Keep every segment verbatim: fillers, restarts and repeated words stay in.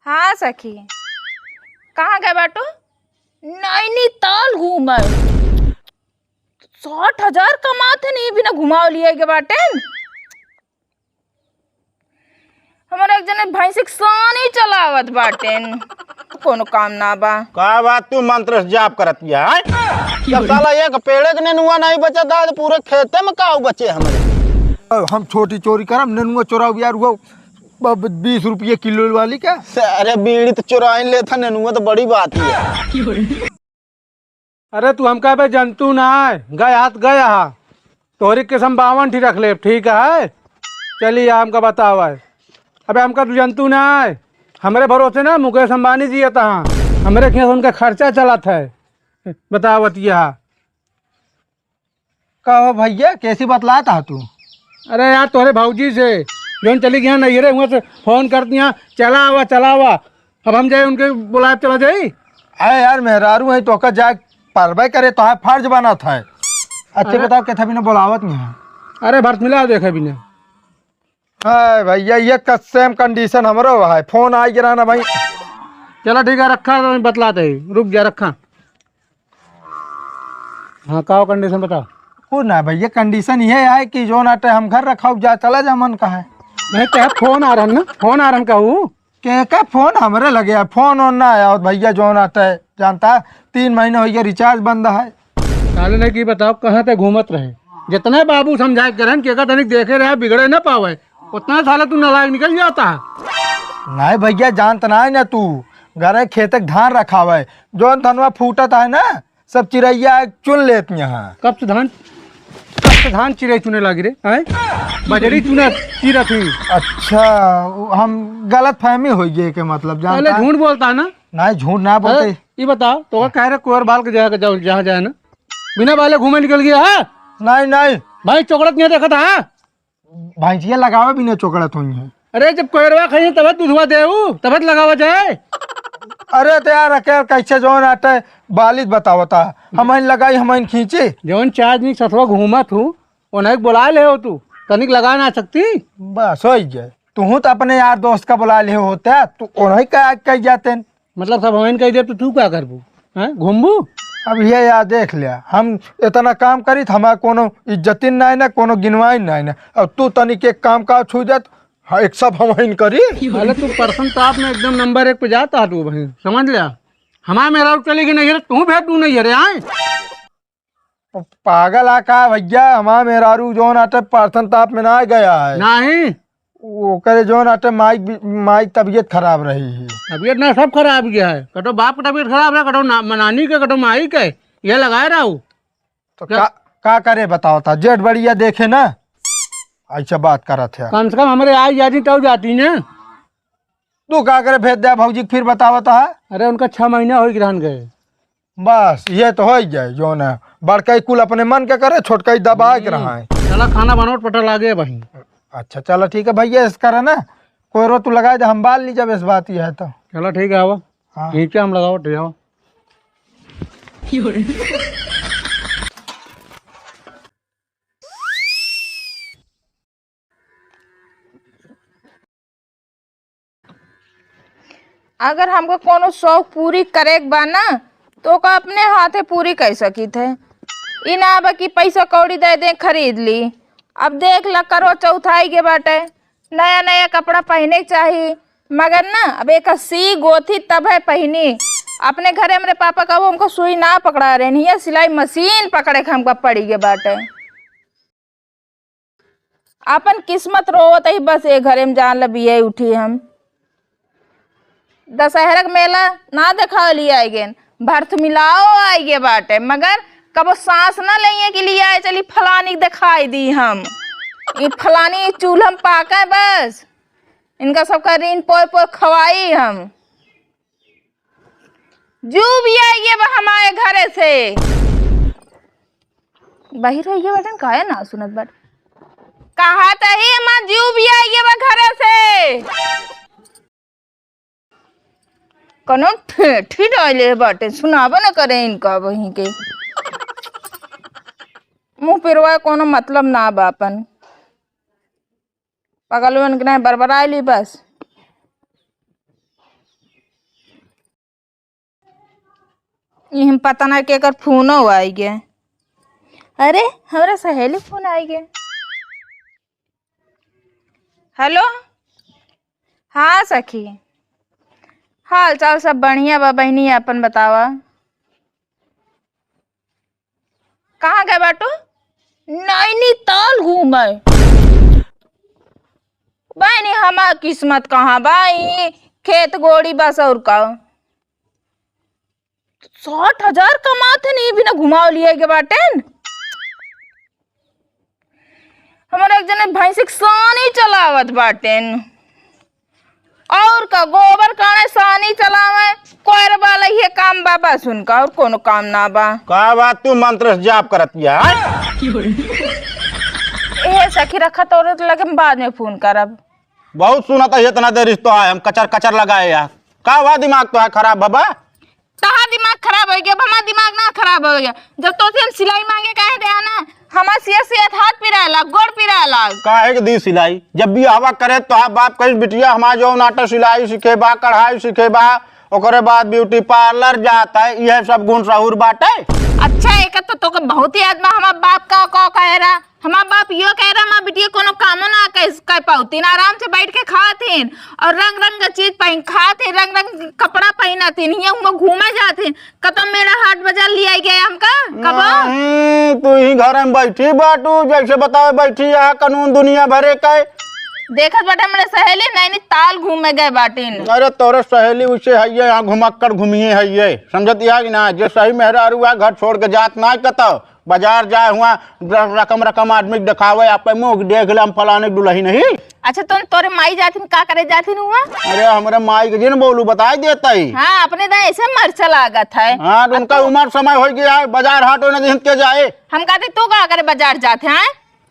हाँ सखी, कहाँ गए बाटू? नैनीताल घूमल। साठ हजार कमात है, नहीं बिना घुमाव लिए के बाटेन। हमारे एक जने भैंसी के सानी चलावत बाटेन, कोनो काम ना बा। का बात, तू मंत्र से जाप करत हिया, हैं? जब साला एक पेड़े के नेनुआ नहीं बचा था, तो पूरे खेते में काऊ बचे हमरे। हम छोटी चोरी करम, नेनुआ चोराऊ यार, वो ब-, ब-, बीस रुपये किलो वाली का? अरे बीड़ी तो चुराइन लेत है, नेनुआ तो बड़ी बात है। अरे तू हमका बे जनतू ना है, गए हाथ गए हा। तोहरी किस्म बावन ठी रख ले, ठीक है? चली हमका बतावा। अबे हमका तू जनतू ना है, हमरे भरोसे ना मुकेश अंबानी जियत हा, हमरे खेत उनका खर्चा चलत है। बतावत यह। का हो भैया, कैसी बतलात हा तू? अरे यार, तोहरे भौजी से, जौन चली गया नैहरे, हुआ से फोन करती हैं, "चला आवा, चला आवा।" अब हम जाए उनके बुलाए, चला जाई? अरे यार, मेहरारू है, तोहका जाए परबे करे, तोहार फर्ज बनत है। अच्छे अरे। बताओ, केथा बिना बुलावत नहीं है? अरे, भरत मिला देखे बिना। है भैया, ये क-, same condition हमरो है। फोन आ गिरा ना भाई। चला ठीक है, रखा तो बतलाते ही। रुक जा, रखा। हाँ, का हो condition बता। कुछ ना भैया, condition ये है कि जौन आटे हम घर रखाऊ जा, चला जा मन का है। नहीं, कहे फोन आ रहन ना, फोन आ रहन कहू। के का फोन हमरे लगे है? फोन ओन ना आया हो भैया, जौन आटे जानता, तीन महीने हो गया recharge बंद है। साले ने की बताओ, कहाँ ते घूमत रहे? जितने बाबू समझाए करन, के का तनिक देखे रहे, बिगड़े ना पावे, उतना साले तू नालायक निकल जाता है। नहीं भैया, जानत ना है ना तू, घरे खेते के धान रखावे, जौन धनवा फूटत है ना, सब चिड़ैया चुन लेत यहाँ। कब से धान, कब से धान चिड़ै चुने लागी रे, हैं? बजरी चुने, चीरत हुई। अच्छा, वो हम गलत फहमी हो गए के मतलब, पहले जानता है? झूठ बोलता है ना? नहीं, झूठ ना बोलते। अरे, ये बताओ, तो कह रहे कोयर बाल के जहाँ, जहाँ, जहाँ जाए ना, बिना बाले घूमे निकल गया है? नहीं, नहीं। भाई, चोकड़त नहीं देखा था, हाँ? भैंसिया लगावे बिना चोकड़त हुई है। अरे, जब कोयरवा खाई तब दूधवा देऊ, तब लगावा जाए। अरे, तो यार, अकेल कैसे जौन आटे बालित बतावता, हम लगाई, हम खींची। जौन चार दिन सथवा घूमत हूँ, उन्हें बुला ले हो तू, तनिक लगा ना सकती? बस, हो ही गए। तू तो अपने यार दोस्त का बुला ले होता, तू उन्हें का कह जाते। मतलब सब हमें कह दे तो तू का करबू? हैं? घूमबू? अब ये यार देख लिया, हम इतना काम करी त हमार कोनो इज्जतिन नाई ना, कोनो गिनवाइन नाई ना। अब तू तनिक एक काम का छू जात, हाँ, एक सब हमें करी। अरे तू परसन ताप में एकदम नंबर एक पे जाता है तू भाई, समझ लिया। हमार मेहरारू चली गई नहीं है, तू भेज दू नहीं है रे, आए। पागल आ का भैया, हमार मेहरारू जौन आटे परसन ताप में ना गया है। नहीं। ओकरे जौन आटे माई, माई तबीयत खराब रही है। तबीयत ना सब खराब गया है, कटो बाप की तबीयत खराब है, कटो ना-, मनानी के, कटो माई के, ये लगाए रहो। तो क्या? का, का करे बताओ था, जेठ बढ़िया देखे ना, ऐसा बात करत है। कम से कम हमरे आई जाती तब जाती ना। तू का करे भेज दे भौजी के, फिर बतावत है। अरे उनका छह महीना हो गए रहन गए। बस, ये तो हो ही जाए, जौन है, बड़का ही कुल अपने मन के करे, छोटका ही दबाए के हम्म। रहा है। चला खाना बनाओ, पटा लागे बहिन। अच्छा, चला ठीक है भैया, इस करे ना, कोयरो तू लगाए दे, हम बाल ली जब इस बात ये है तो। चला ठीक है, आवा। हाँ। नीचे हम लगाओ, ठीक है, आवा। अगर हमको कोनो शौक पूरी करे के बा ना, तो ओका अपने हाथे पूरी कर सकित है। ई ना बा कि पैसा कौड़ी दे दे, खरीद ली। अब देख ला, करवा चौथ आई के बाटे, नया नया कपड़ा पहने के चाही, मगर ना, अब एक सी गोथी तब है पहनी। अपने घरे हमरे पापा कबो हमको सुई ना पकड़ा रहे, हियाँ सिलाई मशीन पकड़े के हमका पड़ी के बाटे। आपन किस्मत रोवत ही बस, ए घरे में जान ल बिये उठी हम। दशहरा के मेला ना देखावली आइगेन, भरत मिलाओ आइगे बाटे, मगर कबो सांस ना लेइए कि लिए आए चली फलानी के देखाई दी हम। ई फलानी चूल्हा में पाके बस, इनका सबका रीन पोए पोए खवाई हम। जू भी आइए बा हमारे घरे से। बाहिर आइए बाटन, काहे ना सुनत बाट? कहा तही हमार जू भी आइए बा घरे से। कनो ठेठी डाले बाटे, सुनाबो न करे इनका वहीं के। मुँह पिरवा कोनो मतलब ना बा अपन। पगलवन के नाहीं बरबराइली बस। इहम पता ना केकर फोनो आई गे। अरे, हमरा सहेली फोन आई गे। हेलो, हाँ सखी, हाल चाल सब बढ़िया बा बहिनी, आपन बतावा। कहाँ गए बाटू? नैनीताल घूमे। बहिनी, हमार किस्मत कहाँ बा? ई खेत गोड़ी बस और का। साठ हजार कमात हन, ई बिना घुमाव लिए के बाटेन। हमारे एक जने भैंस के सानी चलावत बाटेन। और का, गोबर काढ़े, सानी चलावे, कोयर वाला ये काम बा बस उनका, और कोनो काम ना बा। का बात, तू मंत्र से जाप करत या, हैं? ए सखी, रखा तोरे लगे, हम बाद में फोन करब। बहुत सुनत है इतना देर रिश्तो आए, हम कचर कचर लगाए यार। का हुआ, दिमाग तो है खराब बाबा? तहार दिमाग खराब होइ गया, अब हमार दिमाग ना खराब होइ गया। जब तोसे हम सिलाई मांगे कहे दे ना, हमार सियत सियत हाथ पिराए लाग, गोड़ पिराए लाग। काहे के दी सिलाई? जब बियाहवा करे तो आप बाप कहिस, "बिटिया, हमार जौन आटा सिलाई सीखे बा, कढ़ाई सीखे बा, ओकरे बाद ब्यूटी पार्लर जात है, यह सब गुण सहूर बाटे।" अच्छा, एक तो तोके बहुत याद बा हमार बाप का, का कहे रहा। हमार बाप यो कह रहा, हमार बिटिया कोनो कामो ना कर, कर पाउतीन, आराम से बैठ के खातीन और रंग रंग के चीज पहन खातीन, रंग रंग के कपड़ा पहनतीन, हियाँ हुआँ घूमे जातीन, कतौ मेला हाट बाजार लियाई गए हमका कबो? नहीं, तू ही घर में बैठी बाटू, जैसे बतावे बैठी है कानून दुनिया भरे के। देखत बाटे हमरे सहेली नैनीताल घूमे गए बाटीन। अरे तोरे सहेली उसे है ये, यहाँ घुमक्कड़ घूमिए है ये, समझत या कि ना? जे सही मेहरारू है घर छोड़ के जात ना कतौ, बाजार जाए हुआ, र-, रकम रकम आदमी के देखावे, आपे मुँह के देख ले, हम फलाने के दुलही नहीं। अच्छा, तुम, तोरे माई जाथिन, का करे जाथिन हुआ? अरे, हमरे माई के जिन बोलू, बताई देता ही। हाँ, अपने तो ऐसे मरचा लागत है। हाँ, तो उनका अब तो उम्र समय हो गया है, बाजार हाट होने दिन के जाए। हम कहते, तू का करे बाजार जाते हैं?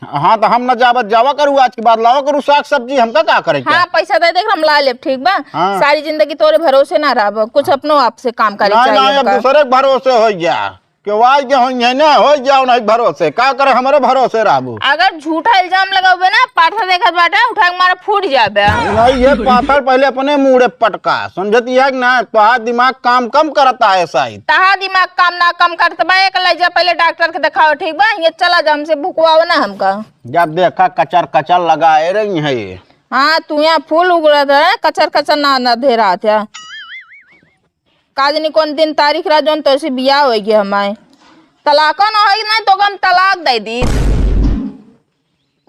हाँ, तो हम न जावत जावा करू, आज के बाद लावा करू साग सब्जी, हमका का करे के? हाँ, पैसा दे दे, हम ला लेब, ठीक बा? हाँ। सारी जिंदगी तोरे भरोसे ना रहब, कुछ अपनो आप से काम करे ना, चाहिए ना, अब हमका। दूसरे के भरोसे हो गया। केवाई के होइहैं ना, होइ जाओ नहीं भरोसे। का करे हमरे भरोसे रहबू? अगर झूठा इल्जाम लगावे ना, पाथर देखत बाटे, उठा के मारा फूट जाबे। नहीं, ये पाथर पहले अपने मूड़े पटका, समझत या कि ना? तोहार दिमाग काम कम करता है शायद। तहार दिमाग काम ना कम करत बा, एक ले जा पहले डॉक्टर के देखाओ, ठीक बा? ये चला जा, हमसे भुकवाओ ना हमका। जब देखा कचर कचर लगाए रही है ये। हाँ, तू यहाँ फूल उगड़त है, कचर कचर ना, ना धे रहा था। का जानी कौन दिन तारीख रहा, जौन तोसे बियाह होइ गया हमारे। तलाको ना होई ना, तो हम तलाक दे दी।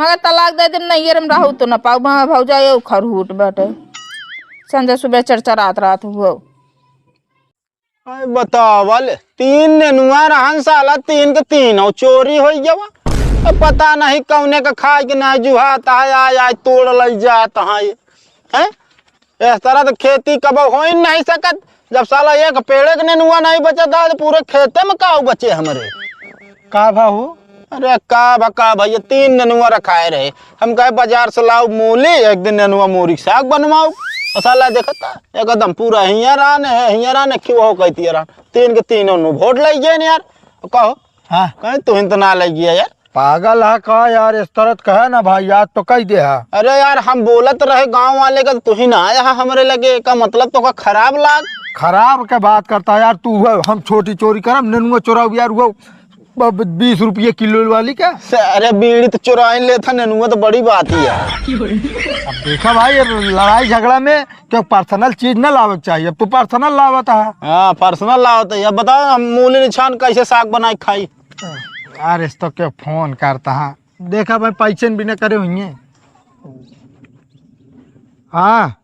मगर तलाक दे दे, नैहर में रहू तो ना पाऊ। मगर भौजा ये खरहूट बाटे, संझा सुबह चरचरात रहत हुआ। अरे बतावल, तीन नेनुआ रहन साला, तीन के तीनों चोरी होइ गवा। अब पता नहीं कौने का खाए के ना जुहात है, आय आय तोड़ लई जात है। हैं? इस तरह तो खेती कबो हो ही नहीं सकत। जब साला एक पेड़े के नेनुआ नहीं बचत है, तो पूरे खेते में काऊ बचे हमरे। का भाऊ? अरे का भा, का भैया, तीन नेनुआ रखाए रहे। हम कहे बाजार से लाओ मूली, एक दिन नेनुआ मूरी के साग बनवाओ। और साला देखता, एकदम पूरा हियरान है, हियरान है, क्यों हो कहती है रान। तीन के तीनों नु वोट लई गए न यार। कहो। हाँ। कहे तुहिन तो ना लई गया यार। पागल है का यार, इस तरह कहे ना भाई, याद तो कही दे है। अरे यार, हम बोलत रहे गांव वाले का, तुहिन आया है हमरे लगे, का मतलब तो का खराब लाग? खराब के बात करता है यार तू, वो हम छोटी चोरी करम, नेनुआ चोराऊ यार, वो ब-, ब-, बीस रुपये किलो वाली का? से-, अरे बीड़ी तो चुराइन लेत है, नेनुआ तो बड़ी बात ही है। अब देखा भाई, ये लड़ाई झगड़ा में क्यों पर्सनल चीज ना लावे के चाहिए, अब तू पर्सनल लावत है। हाँ, पर्सनल लावत है। अब बताओ, हम मूली निछान कैसे साग बनाए खाई? यार, इस तो क्यों फोन करता है? देखा भाई, पैसे भी ना करे हुई हैं। हाँ।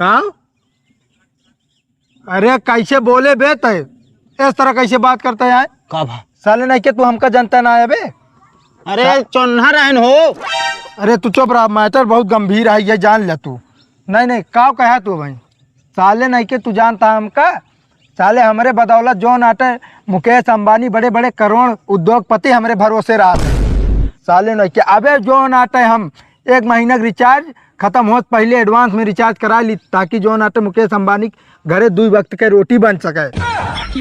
का? अरे, कैसे बोले बे तय? इस तरह कैसे बात करता है यार? का भा? साले नहीं के तू हमका जानता ना है बे? अरे, सा- चोन्हा रहन हो। अरे, तू चुप रहा, मैटर बहुत गंभीर है, ये जान ले तू। नहीं, नहीं, का कहा तू भाई? साले नहीं के तू जानता हमका? साले हमरे बदौलत जौन आटे मुकेश अंबानी, बड़े बड़े करोड़ उद्योगपति हमरे भरोसे रहत है। साले नहीं के, अबे जौन आटे हम एक महीना के रिचार्ज खत्म होत पहले एडवांस में रिचार्ज करा ली, ताकि जौन आटे मुकेश अंबानी के घरे दुई वक्त के रोटी बन सके।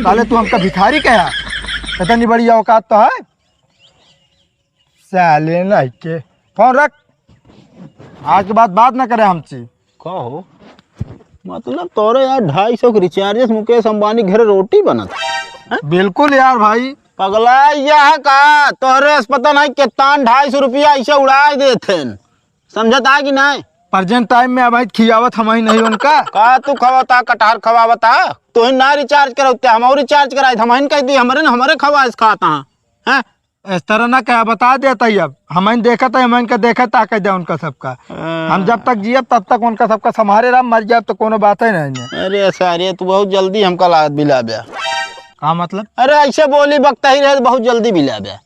साले तू हमका भिखारी कहा, इतनी बड़ी औकात तो है? साले नहीं के, फोन रख, आज के बाद बात ना करे हमसे। का हो? मतलब तोरे यार ढाई सौ के recharge से मुकेश अंबानी के घरे रोटी बनत है? बिल्कुल यार भाई। पगला यह का, तोरे से पता नहीं कितना ढाई सौ रुपया ऐसे उड़ाए देत हैं, समझत है कि नहीं? Present time में अब खियावत हम ही नहीं उनका। का तू खवाता, कटहर खवावता? तू ही ना recharge करावते, हम और recharge कराए, हम ही कह दी, हमारे न हमारे खवाइश खाता है, हैं? इस तरह ना कह, बता देता ही अब, हम ही देखत है, हम ही का देखत आ कह दे उनका सबका। हाँ। हम जब तक जियब तब तक उनका सबका संभारे रहा, मर जाब तो कोनो बात ही नहीं है। अरे सारे, तू बहुत जल्दी हमका लागत बिला ब्या। का मतलब? अरे ऐसे बोली बकता ही रहे तो बहुत जल्दी बिला ब्या।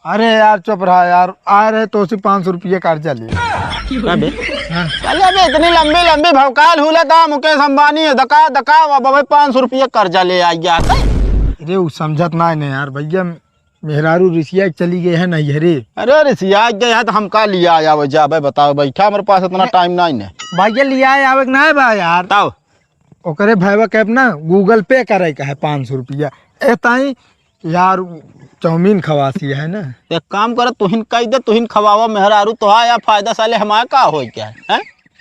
अरे यार चुप रहा यार, आ रहे तो उसी पाँच सौ रुपये कर्जा ले। का बे? हाँ। चले बे, इतनी लंबी लंबी भौकाल हुला था, मुकेश अंबानी है, दका दका, अब भाई पाँच सौ रुपये कर्जा ले आ गया था। अरे वो समझत ना है ना यार भैया, मेहरारू रिसिया के चली गई है नहीं है रे। अरे रिसिया गए है तो हम का लिया आवे जावे, बताओ, बैठा हमारे पास इतना अरे। Time नहीं है। भैया लिया आवे के ना है बा यार। ताओ। ओकरे भैया के अपना Google Pay करे का है पाँच सौ रुपया। ए ताई यार, चाउमीन खवासी है ना। एक काम कर, तुहिन कह दे, तुहिन खवावा मेहरारू तो है, या फायदा साले हमारा का होई क्या है, हैं?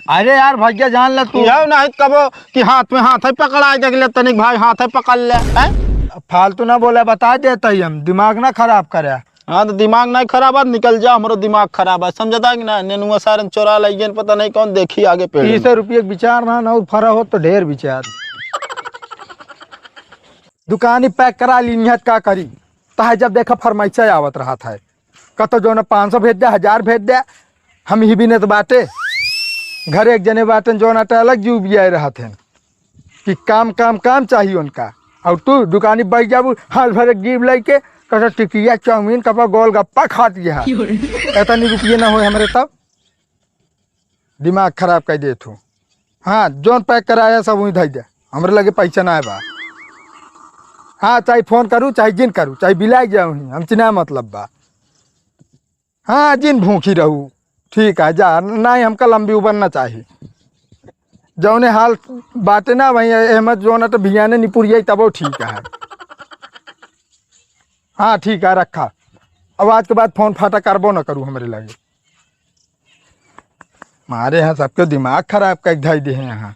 अरे यार भैया जान ले तू। यह नहीं कबो कि हाथ में हाथ है पकड़ा देख ले तनिक भाई, हाथ है पकड़ ले, हैं? फालतू ना बोले, बता देता ही हम, दिमाग ना खराब करे। हाँ तो दिमाग नहीं खराब है, निकल जा, हमरो दिमाग खराब है, समझता कि ना? नेनुआ सारन चोरा लइयन, पता नहीं कौन देखी आगे पेड़ में। तीस रुपये के विचार ना, ना फरा हो तो ढेर विचार। दुकानी pack करा ली निहत का करी, तहे जब देखा फरमाइशा आवत रहत है, कतो जौन पाँच सौ भेज दे, हजार भेज दे, हम ही बिनत बाटे। घर एक जने बाटे जौन अटा अलग जीव बियाए रहत हैं कि काम काम काम चाहिए उनका। और तू दुकानी बैठ जाबू, हाथ भरे जीव लेके कतो टिकिया चाउमीन कपा गोलगप्पा खात है। इतनी रुपये ना होए हमरे तब। दिमाग खराब कर देत हो। हाँ, जौन pack कराया सब वहीं धई दे, हमरे लगे पैसा ना बा। हाँ, चाहे फोन करू, चाहे जिन करू, चाहे बिलाई जाऊ ही, हम चिन्हा मतलब बा। हाँ, जिन भूखी रहू, ठीक है, जा, नहीं हमका लंबी उबर ना चाही। जौने हाल बाटे ना वही एहमद जौन तो भियाने निपुरिया तबो ठीक है। हाँ, ठीक है, रखा। अब आज के बाद फोन फाटा करबो ना करू हमरे लगे। मारे यहाँ सबके दिमाग खराब कर धई दे हैं यहाँ।